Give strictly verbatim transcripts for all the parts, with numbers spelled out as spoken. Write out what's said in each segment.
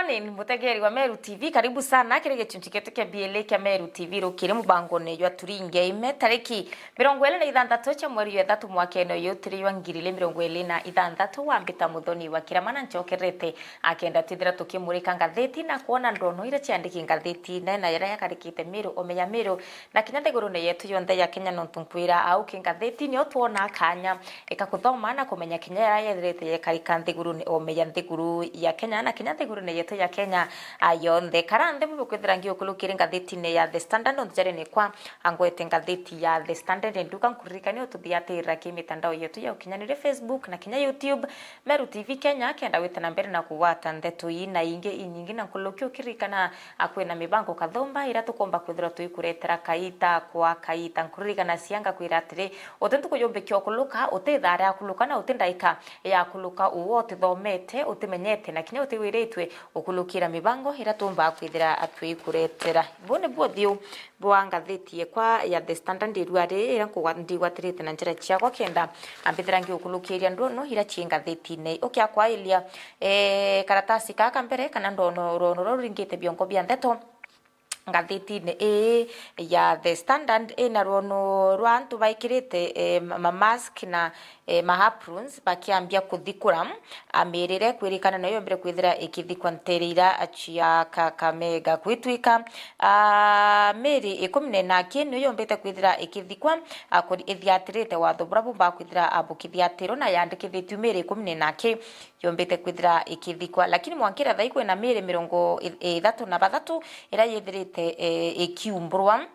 Ni mutegeri wa Meru T V, karibu sana kiri gichunchi gietu kia bieli kia Meru T V rukiri mubangone jwa Turinge Ime, tariki mirongo iri na ithanthatu cia mweri jwa ithatu mwakene uyu turi jwa ngiri ili mirongo iri na ithanthatu. Wambita Muthoni wa Kirama na nchokerete akenda twithira tukimurika ngatheti na kwona ndono iria ciandiki ngatheti na na iria yakarikite Meru, Omeya Meru, na kinya nthigurune yetu yonthe ya Kenya, nontu nkwira au ki ngatheti nio twona kanya eka kuthoma na kumenya kinya iria yethirite yekarika nthigurune, Omeya nthiguru ya Kenya na kinya nthigurune yetu ya Kenya, a, yonthe. Kara nthi bube kwithira ngiukulukiri ngathetine ya The Standard, nontu jari nikwa angwete ngatheti ya The Standard, nduka nkuririkania ututhiatirira ki mitandao yetu ya ukinyaniria, Facebook na kinya YouTube, Meru T V Kenya, kenda gwita na mbere na kugwata ndeto ii na ingi inyingi na nkuluki ukiririkana a, kwina mibango kathumba iria tukomba kwithirwa tuikuretera kaita kwa kaita. Nkuririkana cianga kwira atiri, uti ntuku yumbikia ukuluka, uti ithaa ria kuluka, na uti ndaika ya kuluka uu utithomete, utimenyete, na kinya utiwiritwe ukulukira mibango iria tumbaa kwithira tuikuretera. Buu nibuo uthiu bwa ngatheti yekwa ya The Standard irua riri, iria nkugwa-, ndigwatirite na njira ciakwa kenda ambithira ngiukulukiria ndono iria cii ngathetine. Ukia kwailia, eh, karatasi kaa ka mbere, kana ndono, rwono ruria ruringite biongo bia ndeto ngathetine ii ya The Standard, ina rwono rwa antu baikirite, eh, ma, ma mask na, eh, ma aprons bakiambia kuthikura, a, miiri iria ikwirikana nayo yombire kwithira ikithikwa nteere iria cia Kakamega. Gwitwika, a, miiri ikumi na ina aki niyo yombite kwithira ikithikwa, a, kuri-, ithiatirite watho buria bumbaa kwithira, a, bukithiatirwa na yandikithitue miiri ikumi na ina aki yombite kwithira ikithikwa, lakini mwankira thaa ii kwina miiri mirongo ithatu na bathatu iria yithirite, e, ikiumburwa,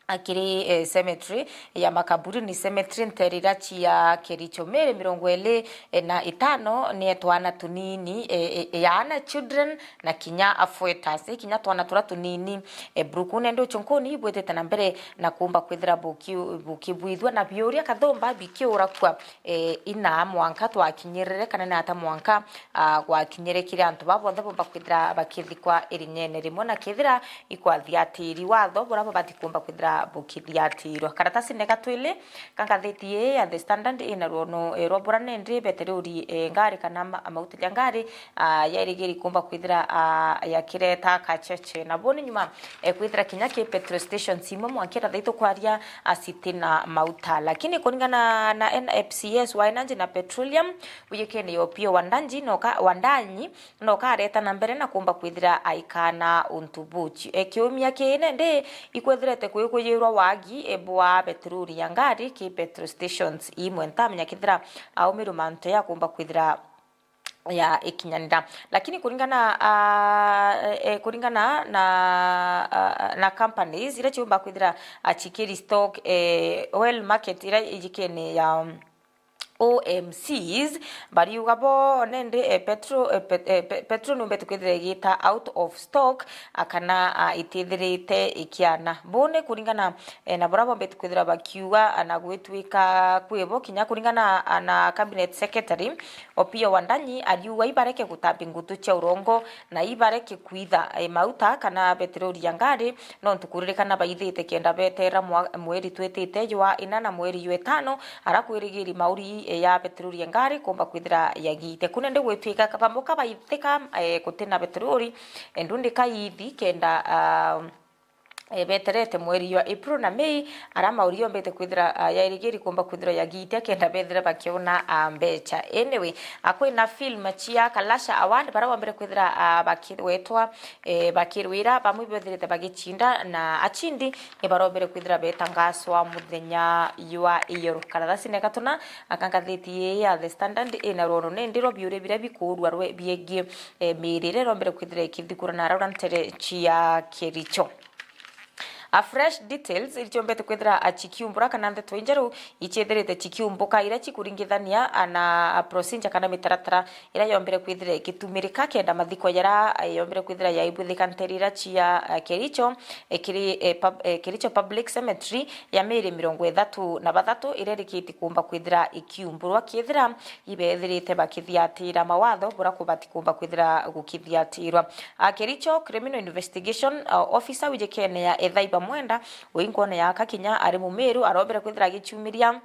a, kiri, e, cemetery ya Makaburini Cemetery, nteere iria cia Kericho. Miiri mirongo iri na itano ni ya twana tunini, e, e, ya ana children na kinya a foetus, e, kinya twana turia tunini, e, Brukune nduchunkuni ibwitite na mbere na kumba kwithira buki-, bukibwithua na biuria kathumba bikiurakua, e, ina mwanka twakinyirire, kana ni ata mwanka, a, gwakinyire kiri antu baa bonthe bomba kwithira bakithikwa irinyene rimwe, na kethira ikwathiatiri watho buria babati kumba kwithira bukithiatirwa. Karatasine ga twili ka ngatheti ii ya The Standard ina rwono, e, rwa buria nindi beterori, e, ngari kana ma-, mauti ja ngari, a, yairigiri kumba kwithira, a, yakireta kacheche. Na buni nyuma, e, kwithira kinya ki petrol stations imwe mwankira thaa ii tukwaria, a, citi na mauta. Lakini kuringana na N F C S wa Energy na Petroleum, bujikene yo Opiyo Wandanyi noka, Wandanyi noka areta na mbere na kumba kwithira aikana untu buchi. E, kiumia kii nindi ikwithirete kwikuyirwa wagi, e, bwa petroli ya ngari ki petrol stations imwe. Ntamenya kethira aumiru mantu ya kumba kwithira ya ikinyanira. Lakini kuringana, a, e, kuringana na, a, na companies iria ciumba kwithira, a, cikiri stock, e, oil market iria ijikene ya, um, O M Cs, bariuga bo nende, e, petro, e, pet-, e, pe-, petro numbete kwithira igita out of stock, a, kana, a, itithirite ikiana. Bone kuringana, e, na buria bombete kwithira bakiuga, a, na gwitwika kwi bo, kinya kuringana, a, na cabinet secretary, Opiyo Wandanyi ariuga ibareke gutambia ngutu cia urongo na ibareke kwitha, e, mauta kana petroli ya ngari, nontu kuririkana baithite kenda betera mwa-, mweri twitite jwa ina na mweri jwa itano, ara kwirigiri mauri, e, ya petroli ya ngari kumba kwithira yagite. Kuna ndi gwitwika bamwe ka baithika, e, gutina petroli, e, ndundi kaithi kenda, a, e, beterete mweri jwa April na May, ara mauri yombete kwithira, a, yairigiri kumba kwithira yagitia kenda bethira bakiona, a, mbecha. Anyway, a, kwina film cia Kalasha Award, bara bombere kwithira, a, bakiwetwa, e, bakirwira, bamwe bethirite bagichinda, na achindi ni barombere kwithira betangaswa muthenya jwa iyo. Karathasi ne gatuna, aka ngatheti ii ya The Standard ina rwono nindi rwa biuria biria bikuurua rwe-, biegie, e, miiri iria irombere kwithira ikithikura na araura ntere cia Kericho. A Fresh Details iria ciombete kwithira, a, cikiumbura kana ndeto injeru iciethirite cikiumbuka iria cikuringithania, a, na, a, procedure kana mitaratara iria yombire kwithira ikitumirika kenda mathiko yara, a, yombire kwithira yaibwithika nteri iria cia, a, Kericho, e, kiri, e, pub-, e, Kericho Public Cemetery ya miiri mirongo ithatu na bathatu iria irikiti kumba kwithira ikiumbulwa kethira ibethirite bakithiatira mawatho bura kubati kumba kwithira gukithiatirwa. A, Kericho Criminal Investigation, a, Officer wijikene ya Ethaiba Mwenda, wi nkone ya Kakinya ari Mumiru, arombere kwithira agichumiria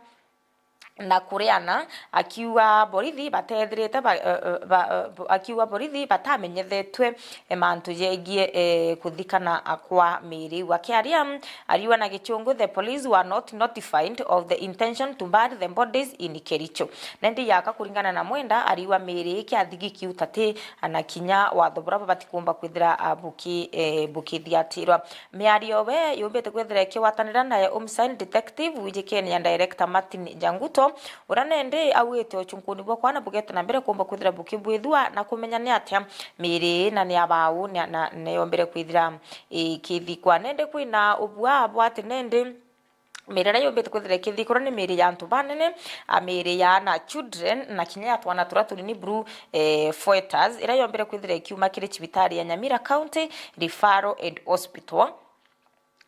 na kuriana, akiuga borithi batethirite ba, eh, eh, ba, eh, bo- akiuga borithi batamenyethetwe, eh, mantu jegie, eh, kuthikana kwa miiri iu. Akiaria, ariuga na Gichungu, "The police were not notified of the intention to bury the bodies in Kericho." Nendi yaka kuringana na Mwenda, ariuga miiri ikiathigi kiu tati na kinya watho bura babati kumba kwithira, ah, buki, eh, bukithiatirwa. Miario we yumbite kwithira ikigwatanira na Homicide Detective wijikene ya Director Martin Janguto, uria nendi augite uchunkuni bwa kwana bugete na mbere kumba kwithira bukibwithua na kumenya ni atia miiri na ni abau ni, na neyombere kwithira ikithikwa. Nendi kwina ubua bwa ati nendi miiri iria yumbite kwithira ikithikwa ni miiri ya antu banene, a miiri ya ana children, na kinya ya twana turia tunini buru, eh, foetus, iria yombere kwithira ikiuma kiri cibitari ya Nyamira County Referral and Hospital.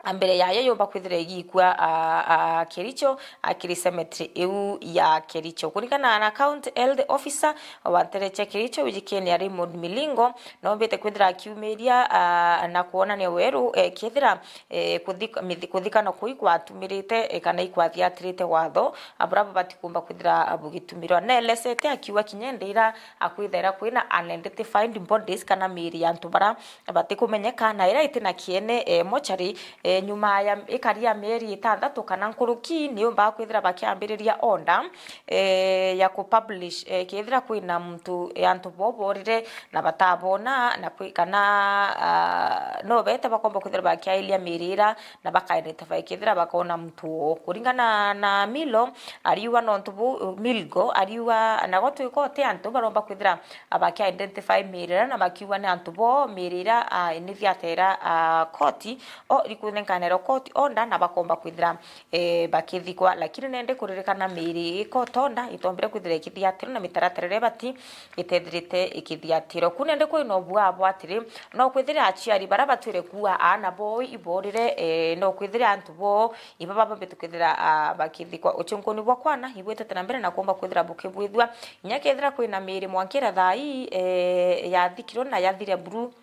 A mbere yayo yumba kwithira igikua, a, a, Kericho, a, kiri cemetery iu ya Kericho. Kuringana na County Health Officer wa ntere cia Kericho, wijikene ya Raymond Milingo, nombite kwithira akiumiria, a, na kuonania weru, e, kethira, e, kuthika-, mithi-, kuthikana kuu ikwatumirite, e, kana ikwathiatirite watho, a, bura bubati kumba kwithira, a, bugitumirwa. Nelesete akiuga kinya indi ira akwithaira kwina unidentified bodies kana miiri ya antu bara batikumenyeka na iria iti na kiene, e, mochari, e, nyuma ya ikari ya mieri itanthatu kana nkuruki, ni yumbaga kwithira bakiambiriria order, e, ya kupublish, e, kethira kwina muntu, e, antu bo borire na batabona, na kwi-, kana, a, no bete bakomba kwithira bakiairia miiri ira na baka identify kethira bakona muntu o. Kuringana na Milo, ariuga nontu bu, Milgo, ariuga nago twiko ti antu baromba kwithira baki identify miiri ira na bakiuga ni antu bo miiri ira, a, ni thiatera, a, koti, o, iri kunenkanirwa koti order na bakomba kwithira, e, bakithikwa. Lakini nendi kuririkana miiri i court order itombire kwithira ikithiatirwa na mitaratara iria ibati itethirite ikithiatirwa. Ku nendi kwina ubua bwa atiri, no kwithira aciari bara batwire kuua aana boo iborire, e, no kwithira antu boo iba baba bambite kwithira, a, bakithikwa uchunkuni bwa kwana, ibwitite na mbere na kumba kwithira bukibwithua. Inya kethira kwina miiri mwankira thaa ii, e, yathikirwe na yathire buru,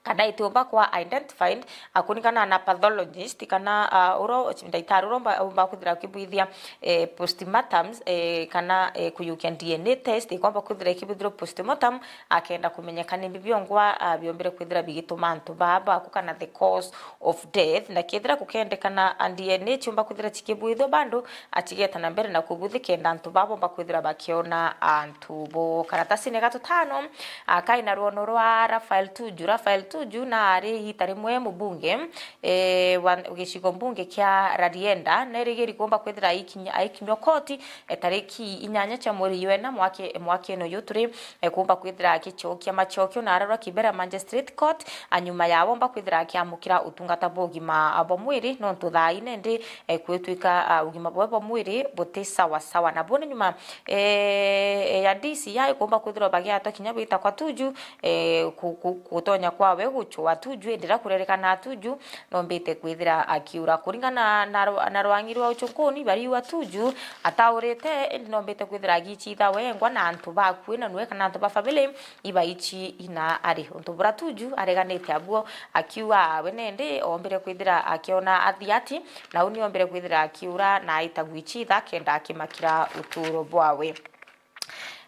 kana itiumba kwa identified, a, kuringana na pathologist, kana, a, uro, ndagitari uro umba, umba kwithira ukibwithia, e, postmortems, e, kana, e, kuyukia D N A test, ikomba kwithira ikibwithirwa postmortem, akenda kumenyeka ni mbi biongwa, a, biombire kwithira bigituma antu baa baku kana the cause of death, na kethira kukendekana, a, D N A ciumba kwithira cikibwithwa bado, a, cigeta na mbere na kubuthi kenda antu baa bomba kwithira bakiona antu bo. Karatasine ga tutano, a, kaina rwono rwa Raphael Tuju. Raphael Tuju na ari igita rimwe mubunge, e, wa gicigo mbunge kia Rarienda, nerigiri kumba kwithira aikinya-, aikinywa koti, e, tariki inyanya cia mweri ywa ina mwaki-, mwakene uyu turi, e, kumba kwithira akicokia macokio na ararwa Kibera Magistrate Court, a, nyuma ya bomba kwithira akiamukira utungata bwa ugima bwa mwiri, nontu thaa ii nendi, e, kwitwika, a, ugima bwawe bwa mwiri buti sawa sawa. Na buni nyuma, e, e, ya D C I kumba kwithirwa bagiatwa kinya bwita kwa Tuju, e, ku-, ku-, gutonya kwawe gucwa Tuju, indi riria kurerikana Tuju, nombite kwithira akiura. Kuringana na, na, na rwangi rwa uchunkuni, bariua Tuju ataurite, indi nombite kwithira agichitha wengwa na antu bakui na nwe kana antu ba family ibaichi ina ari. Untu bura Tuju areganite abuo, akiuga we nendi ombire kwithira akiona athiati, na uni ombire kwithira akiura na aita gwichitha kenda akimakira uturo bwawe.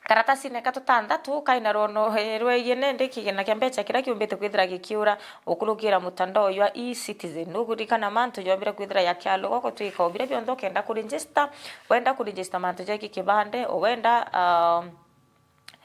Karatasine ka tutantatu kaina rwono, eh, rwegie nendi kigina kia mbecha kiria kiumbite kwithira gikiura ukurukira mutandao jwa e-Citizen. Nukuririkana mantu jombire kwithira yakialugwa gutwika o biria bionthe ukenda kuregister, wenda kuregister mantu ja kibande, wenda, ah,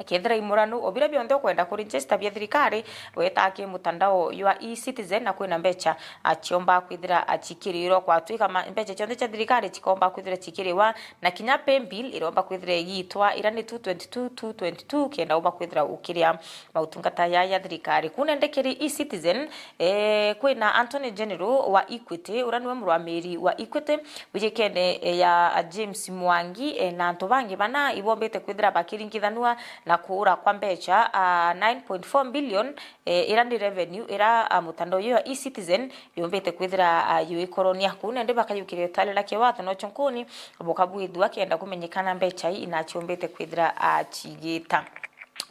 kethira imuranu, o biria bionthe ukwenda kuregister bia thirikari, weta ki mutandao jwa e-Citizen na kwina mbecha, ah, ciomba kwithira, ah, cikirirwa. Kwatwika ma-, mbecha cionthe cia thirikari cikomba kwithira cikiriwa, na kinya pay bill iromba kwithira igitwa, ira ni two twenty-two, two twenty-two, kenda umba kwithira ukiria mautungata ya, ya thirikari. Kunendekeri e-Citizen, eh, kwina Attorney General wa Equity, uria niwe murwamiri wa Equity, wijikene, eh, ya James Mwangi, eh, na antu bangi bana ibombite kwithira bakiringithanua na kuura kwa mbecha, ah, nine point four billion, eh, ira ni revenue ira, ah, mutandao uyu wa e-Citizen yumbite kwithira, ah, yuikoronia. Kuu nendi bakayukiria utalira kia watho no chunkuni bukabwithua kenda kumenyekana mbecha ii inachiumbite kwithira, ah, chigita.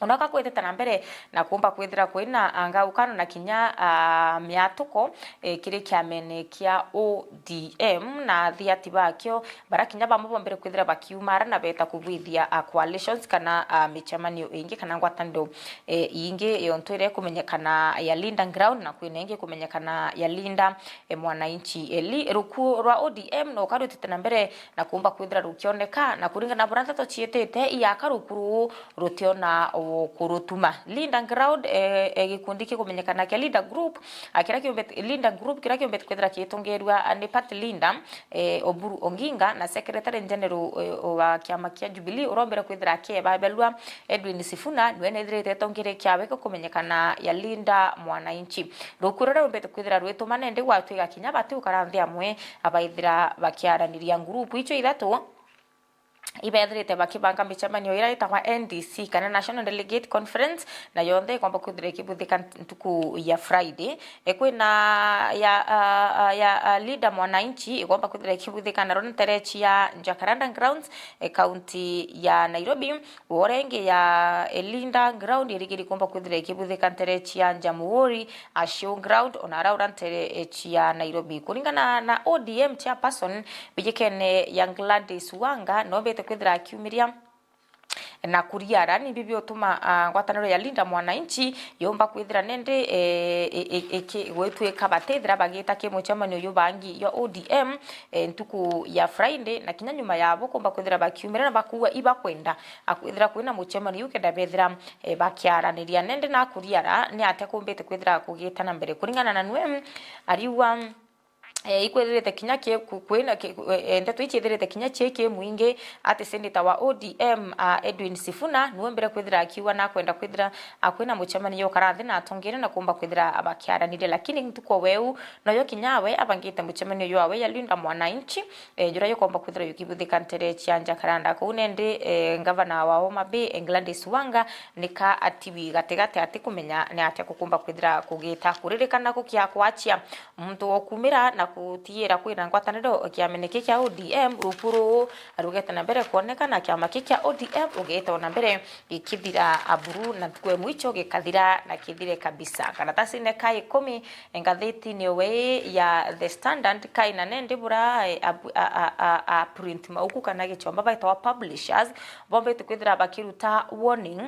Ona ka kwithite na mbere na kuumba kwithira kwina, ah, ngaukano na kinya, ah, miatuko, eh, kiri kiamene kia O D M, na athiati bakio bara kinya bamwe bombere kwithira bakiumara na beta kubwithia, ah, coalitions kana, ah, micemanio ingi kana ngwataniro, eh, ingi yontu iria ikumenyekana ya Linda Ground, na kwina ingi ikumenyekana ya Linda, eh, Mwananchi. Eh, li-, rukuo rwa O D M no karutite na mbere na kuumba kwithira rukioneka, na kuringana na buria nteto ciitite, iaka rukuo ruu rutiona o kurutuma. Linda Ground, eh, eh, gikundi kikumenyekana kia Linda Group, ah, kiria kiumbite, Linda Group kiria kiumbite kwithira kiitongerua, ah, ni Party Leader, eh, Oburu Oginga, na Secretary General, eh, wa kiama kia Jubilee urombere kwithira akiebabelua Edwin Sifuna, niwe nethirite itongeria kiawe gikumenyekana ya Linda Mwananchi. Rukuo ruria rumbite kwithira rwituma nende gwatwika kinya bati ukara nthi amwe abaithira bakiaraniria ngurupu icio ithatu ibethirite bakibanga micemanio iria itagwa N D C kana National Delegate Conference, na yonthe ikomba kwithira ikibuthika ntuku ya Friday. E, kwina ya, a, a, ya, a, Linda Mwananchi ikomba kwithira ikibuthika naro ntere cia Jacaranda Grounds, e, kaunti ya Nairobi. Wora ingi ya, e, Linda Ground irigiri ikomba kwithira ikibuthika ntere cia Jamhuri, a, Show Ground, ona ara ura ntere, e, cia Nairobi. Kuringana na O D M chairperson, bijikene ya Gladys Wanga, no mbete kwithira akiumiria na kuriara, ni bibi utuma, ah, ngwataniro ya Linda Mwananchi yomba kwithira nende, eh, i-, i-, iki-, gwitwika batithira bagita ki mucemanio uyu bangi ya O D M, eh, ntuku ya Friday, na kinya nyuma yabo kumba kwithira bakiumira na bakuwa ibakwenda akwithira kwina mucemanio uyu kenda bethira, eh, bakiaraniria. Nende na kuriara ni atia kumbite kwithira kugita na mbere. Kuringana na nwe, ariwa, eh, ikwithirite kinya ki-, ku-, kwina ki-, eh, ndeto ici ithirite kinya cie ki mwingi ati senator wa O D M, ah, Edwin Sifuna, niwe mbere kwithira akiuga na kwenda kwithira akwina mucemanio ukara nthi na atongere na kumba kwithira abakiaraniria, lakini ntuku weu noyo kinya we abangite mucemanio jwawe ya Linda Mwananchi, eh, jura yukomba kwithira yukibuthika ntere cia Jacaranda. Kuu nende, eh, ngavana wa Homa Bay, eh, Gladys Wanga, nika atiwi gatigati ati kumenya ni atia kukumba kwithira kugita kuririkana gukia kwachia muntu ukumira na kutiira kwina ngwataniro kiamene ki kia O D M. Ruku ruu rugete na mbere kwoneka na kiama ki kia O D M rugete na mbere gikithira aburu na ntuku ya mwicho gikathira na kithire kabisa. Karatasine ka ikumi ngathitine we ya The Standard kaina nende bura, eh, abu-, a, a, a, a print mauku kana gichomba baitawa publishers bombete kwithira bakiruta warning,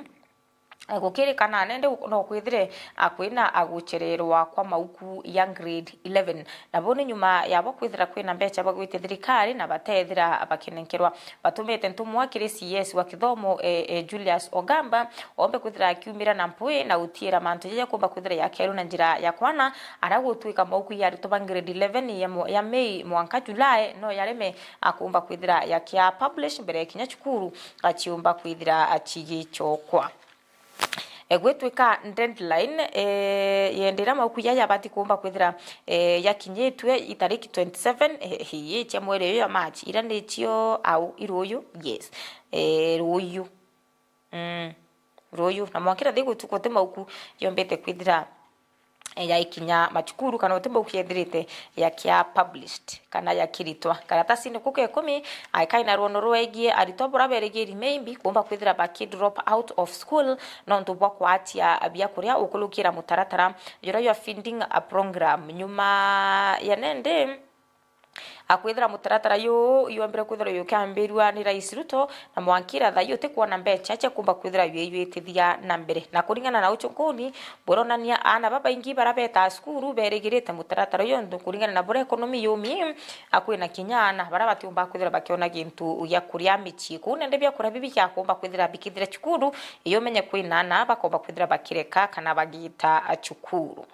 eh, gukirikana nende gu-, no kwithire, ah, kwina, ah, guchererwa kwa mauku ya grade eleven. Nabo ni nyuma yabo kwithira kwina mbecha bagwite thirikari na batethira bakinenkerwa. Batumite ntumwa kiri C S wa kithomo, eh, eh, Julius Ogamba, ombe kwithira akiumira na mpwi na gutiira mantu jaja kumba kwithira yakerwa na njira ya kwana, ara gutwika mauku ya aritwa ba grade eleven ya mwa-, ya Mei mwanka July no yareme akumba kwithira yakia publish mbere ya kinya cukuru achiumba kwithira achigichokwa. E, gwitwika deadline, e, yendera mauku ya yabati kumba kwithira, e, yakinyitwe itariki twenty seven, e, hii cia mweri uyu ya March, ira nicio au iruyu, yes, e, ruyu. Mm. Ruyu. Na mwankira thi gutuku ti mauku yombete kwithira, e, yaikinya macukuru kana uti mauku yethirite yakia published kana yakiritwa. Karatasini kuku ikumi, aikai na rwono rwegie aritwa bura berigiri maybe kumba kwithira baki drop out of school nontu bwa kwatia biakuria ukulukira mutaratara jura jwa feeding a program. Nyuma ya nende, akwithira mutaratara yu yombire kwithirwa yukiambirua ni Rais Ruto, na mwankira thaa yu utikwona mbecha cia kumba kwithira yuiyuitithia na mbere. Na kuringana na uchunkuni buronania, aana babaingi bara betaa cukuru berigirite mutaratara uyu, ntu kuringana na buria economy yumie, akwina kinya aana bara batiumba kwithira bakiona gintu gia kuria micii. Kuu nende biakuria bibi biakumba kwithira bikithire cukuru, iyo menye kwina aana bakomba kwithira bakireka kana bagita cukuru.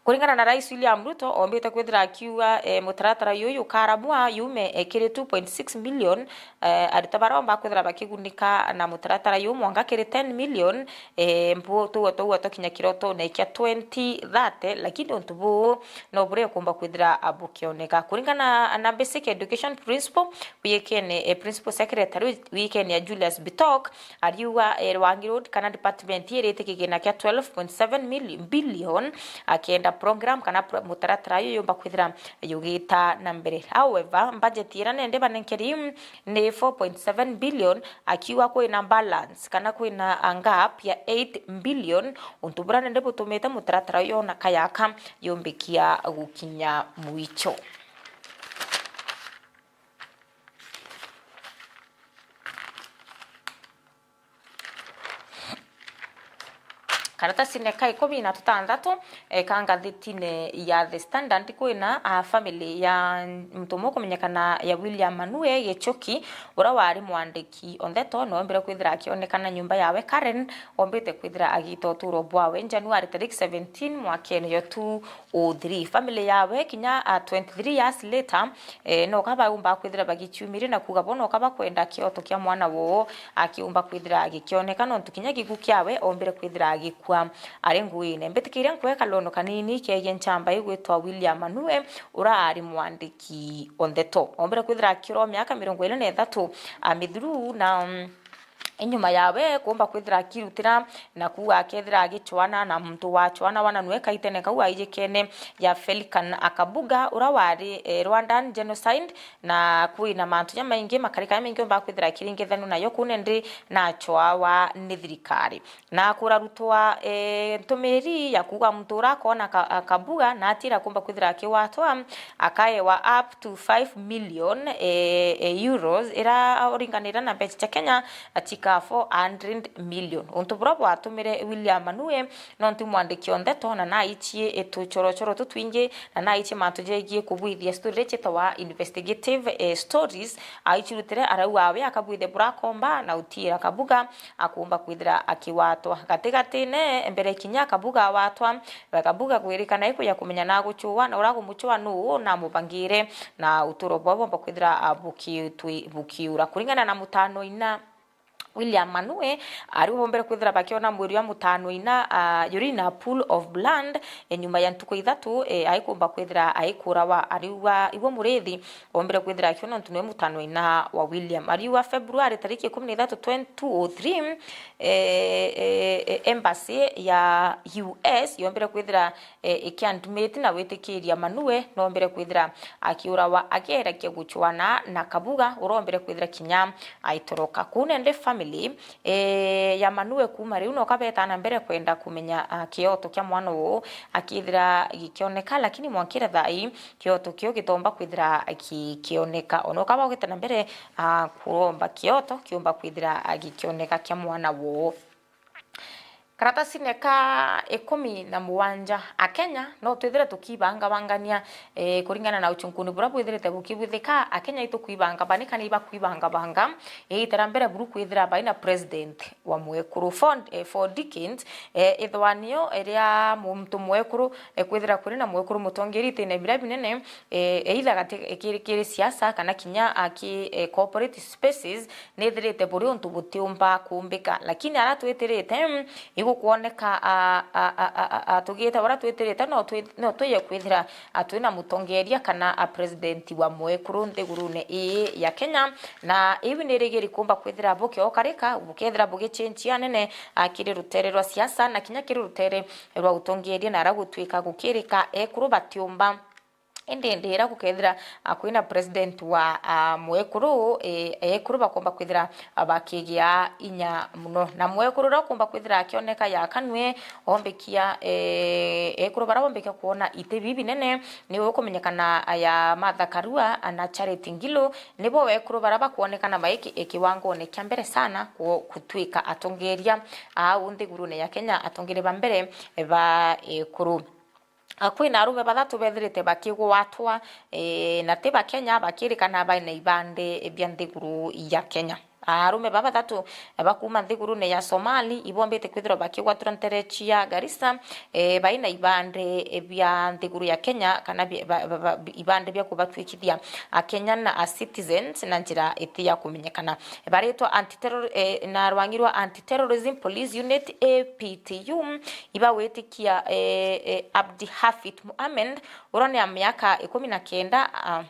Kuringana na Rais William Ruto, ombite kwithira akiuga, eh, mutaratara uyu ukaramwa yume, eh, kiri two point six million, eh, aritwa bara omba kwithira bakigunika na mutaratara uyu mwanka kiri ten million, eh, mbu tuwe tuwe tukinya kirotone kia twenty thirty, lakini untu buu no buria ukumba kwithira bukioneka. Kuringana na Basic Education Principal, wikene, eh, Principal Secretary wikene ya Julius Bitok, ariuga, eh, Rwangi Road kana department irite kigina kia twelve point seven billion, akenda program kana pro-, mutaratara uyu yumba kwithira yugita na mbere. However, budget ira nende banenkeri ni four point seven billion, akiuga kwina balance kana kwina a gap ya eight billion, untu bura nende butumite mutaratara uyu ona kayaka yumbikia gukinya mwicho. Karatasine ka ikumi na tutantatu, eh, ka ngathitine ya The Standard, kwina, ah, family ya muntu umwe kumenyekana ya William Manue Gichuki, ura wari mwandiki o ndeto, noombire kwithira akionekana nyumba yawe Karen, ombite kwithira agita uturo bwawe January tariki seventeen mwakene yo tu o three. Family yawe kinya, ah, twenty-three years later, eh, no ka baumba kwithira bagichiumirie na kuuga bo no ka bakwenda kioto kia mwana woo akiumba kwithira agikioneka, nontu kinya giku kiawe ombire kwithira agikua ari nguine. Mbitikiria nkweka lono kanini kegie nchamba igwitwa William Manue, ura ari mwandiki o ndeto. Ombire kwithira akiura o miaka mirongo iri na ithatu, a, mithuru na, mm, inyuma yawe kuumba kwithira akirutira na kuuga akethira agicwana na muntu wacwana wana nwe kaitene kau aijikene ya Felican Akabuga, ura wari, eh, Rwandan genocide, na kwina mantu jamaingi, makarika jamaingi umba kwithira akiringithanua nayo kuu nindi nachwawa ni thirikari. Na kurarutwa, eh, ntumiri ya kuuga muntu ura akona ka-, Akabuga na atira kumba kwithira akiwatwa, akaewa up to five million, eh, eh, euros, ira uringanira na mbeca cia Kenya, achika four hundred million. Untu bura bwatumire William Manue, nontu mwandiki o ndeto, na naichie tuchorochoro tutwingi, na naichie mantu jegie kubwithia story iria cietagwa investigative, eh, stories, aichirutire arauga we akabwithia bura akomba na utiira Kabuga akumba kwithira akiwatwa. Gatigatine, mbere kinya Kabuga awatwa, Kabuga kwirikana ikuya kumenya na aguchua na ura agumuchua nuu na amubangire, na uturo bwao bwomba kwithira, ah, bukitwi-, bukiura. Kuringana na mutano ina William Manue, ariu bombere kwithira bakiona mwiri wa mutano ina, ah, yuri na pool of blood, e, nyuma ya ntuku ithatu, e, aikumba kwithira aikurawa. Ariuga igwe murithi ombire kwithira akiona untu niwe mutano ina wa William. Ariuga February tariki ikumi na ithatu, twenty twenty-three, e, e, e, embassy ya U S yombire kwithira, e, ikiandumiti na witikiria Manue nombire kwithira akiurawa agerekia guchwana na Kabuga urombire kwithira kinya aitoroka. Kuu nende family, e, ya Manue kuuma riu noka beta na mbere kwenda kumenya, a, kioto kia mwana uu akithira gikioneka, lakini mwankire thaa ii kioto kiu gitomba kwithira gikioneka. Ona ukaba ugite na mbere, a, kuromba kioto kiumba kwithira, a, gikioneka kia mwana woo. Karatasine ka ikumi na mugwanja, Akenya no twithire tukibangabangania, e, kuringana na uchunkuni buria bwithirite bukibwithika. Akenya itukwibangabani kana ibakwibangabanga, e, itera mbere buru kwithira baina president wa mwekuru for, e, for decades, e, ithwanio ria muntu mwekuru, e, kwithira kuri na mwekuru mutongeri itine biria binene, e, either gati-, kiri, kiri siasa kana kinya aki, e, corporate spaces, nithirite buri untu butiumba kumbika. Lakini ara twitirite, mm, igukwoneka, a, a, a, a, a, tugite uria twitirite, no twi-, no twije kwithira, a, twina mutongeria kana, a, president wa mwekuru nthigurune ii ya Kenya, na iu nirigiri kumba kwithira bukiokarika, bukethira bugichenjia anene, a, kiri rutere rwa siasa na kinya kiri rutere rwa utongeria, na ara gutwika gukirika ekuru batiumba. Indi ndira gukethira, a, kwina president wa, a, mwekuru, e, ekuru bakomba kwithira, a, bakigia inya muno. Na mwekuru uria ukomba kwithira akioneka yakanue, ombikia, e, ekuru baria bombikia kuona iti bibi binene, niwe ukumenyekana ya Martha Karua na Charity Ngilu, nibo ekuru baria bakuonekana bai ki-, e, kiwangone kia mbere sana ku-, kutwika atongeria au nthigurune ya Kenya, atongeria ba mbere ba ekuru. A, kwina arume bathatu bethirite bakigwatwa, e, na ti Bakenya, bakirikana baina ibande bia nthiguru ya Kenya. Arume ba bathatu, e, bakuma nthigurune ya Somali, ibombite kwithirwa bakigwatwa nterechi ya Garissa, e, baina ibande bia nthiguru ya Kenya, kana bi-, ba, ba, ba, ibande bia kubatwikithia a Kenyan, a citizens na njira iti ya kumenyekana. Baritwa anti-terror-, e, na rwangi rwa Anti-Terrorism Police Unit, A P T U, ibawitikia, e, e, Abdi Hafid Mohamed, uria ni a miaka ikumi na kenda, a,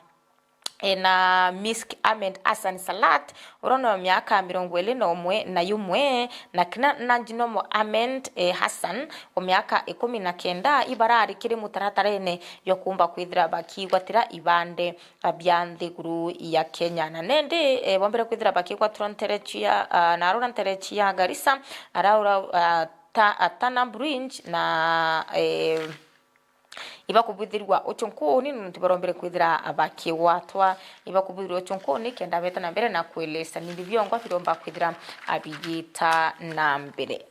e, na Misk Ahmed Hassan Salat, uria ni wa miaka mirongo iri na umwe na yumwe, na kina Najnomo Ahmed, e, Hassan, wa miaka ikumi na kenda, ibarari kiri mutaratarene jwa kuumba kwithira bakigwatira ibande, a, bia nthiguru ya Kenya. Na nendi, e, bombere kwithira bakigwatirwa ntere cia, a, na arura ntere cia Garissa, araura, a, ta, a, Tana Bridge na, e, ibakubwithirwa ucunkuni nontu barombere kwithira bakigwatwa, ibakubwithirwa ucunkuni kenda beta na mbere na kwelesa nimbi biongwa biromba kwithira, a, bigita na mbere.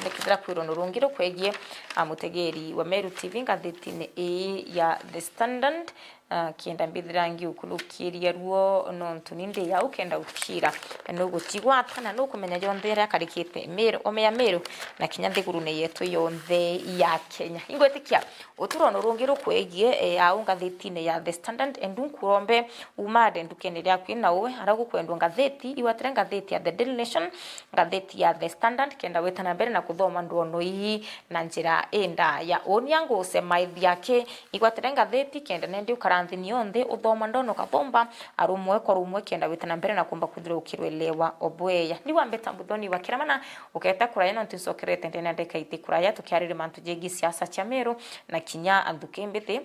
Ndikithira kwirwa ni rungi rukwegie, a, mutegeri wa Meru T V ngathetine ii ya The Standard, a, kenda mbithira ngiukurukiria ruo nontu ni ndi yau kenda utira nugucigwata na nukumenya jonthe jaria akarikite Meru, ome ya Meru na kinya nthigurune yetu yonthe ya Kenya. Ingwitikia uturo ni rungi rukwegie, e, au ngathetine ya The Standard, endu nkurombe umade ndukene riaku ina uwe, ara gukwendwa ngatheti, igwatire ngatheti ya The Daily Nation, ngatheti ya The Standard, kenda wita na mbere na kuthoma ndono ii na njira indaya. Uni angu ucemaithia ki, igwatire ngatheti, kenda nendi ukara nthini yonthe, uthoma ndono ukathomba, arumwe kwa rumwe, kenda wita na mbere na kumba kwithirwa ukirwelewa obweya. Ni wambeta muthoni wa kiramana, uketa kuraya nontu ncokerete ndene ndeka iti kuraya, tukiariria mantu jegi siasa cia Meru, na kinya anthu kimbithi,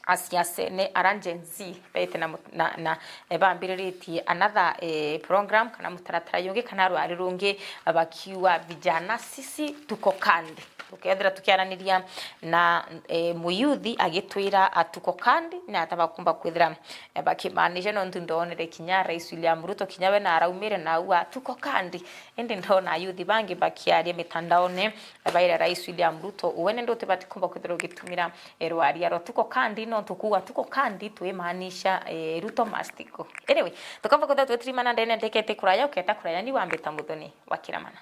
asiasene ara Gen Z bete na mut-, na, na, e, bambiriritie another, e, program kana mutaratara yungi kana rwari rungi, bakiuga vijana sisi tuko kandi. Tukethira tukiaraniria na, e, muyuthi agitwira, a, tuko kandi, ni ata bakumba kwithira, e, bakimaanisha, nontu ndonere kinya Rais William Ruto kinya we na araumire na auga tuko kandi. Indi ndona ayuthi bangi bakiaria mitandaone, e, baira Rais William Ruto, uwe nindi utibati kumba kwithira ugitumira e, rwaria rwa tuko kandi, nontu kuuga tuko kandi twimaanisha, e, Ruto must go. Anyway, tukamba kwithirwa twitirimana ndene ndekete kuraya, uketa kuraya ni wambita muthoni wa kiramana.